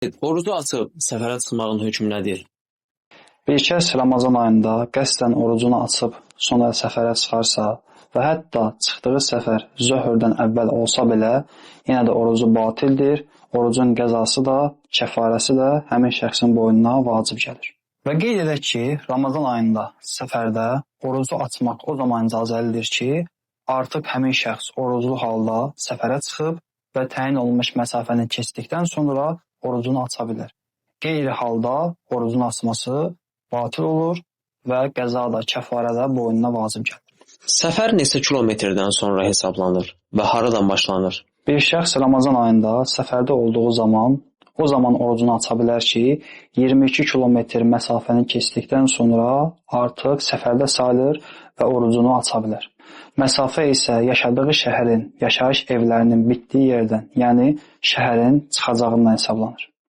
Orucu açıb səfərə çıxmağın hökmü nədir? Bir kəs Ramazan ayında qəsdən orucunu açıb sonra səfərə çıxarsa və hətta çıxdığı səfər zöhrdən əvvəl olsa belə, yenə də orucu batildir, orucun qəzası da, kəfarəsi də həmin şəxsin boynuna vacib gəlir. Və qeyd edək ki, Ramazan ayında səfərdə orucu açmaq o zaman icazəlidir ki, artıq həmin şəxs oruclu halda səfərə çıxıb və təyin olunmuş məsafəni keçdikdən sonra orucunu aça bilər. Qeyri halda orucun açması batil olur və qəza da, kəfarə də boynuna vacib gəlir. Səfər neçə kilometrdən sonra hesablanır və haradan başlanır? Bir şəxs Ramazan ayında səfərdə olduğu zaman o zaman orucunu aça bilər ki, 22 kilometr məsafəni keçdikdən sonra artıq səfərdə sayılır və orucunu aça bilər. Məsafə isə yaşadığı şəhərin yaşayış evlərinin bitdiyi yerdən, yəni şəhərin çıxacağından hesablanır.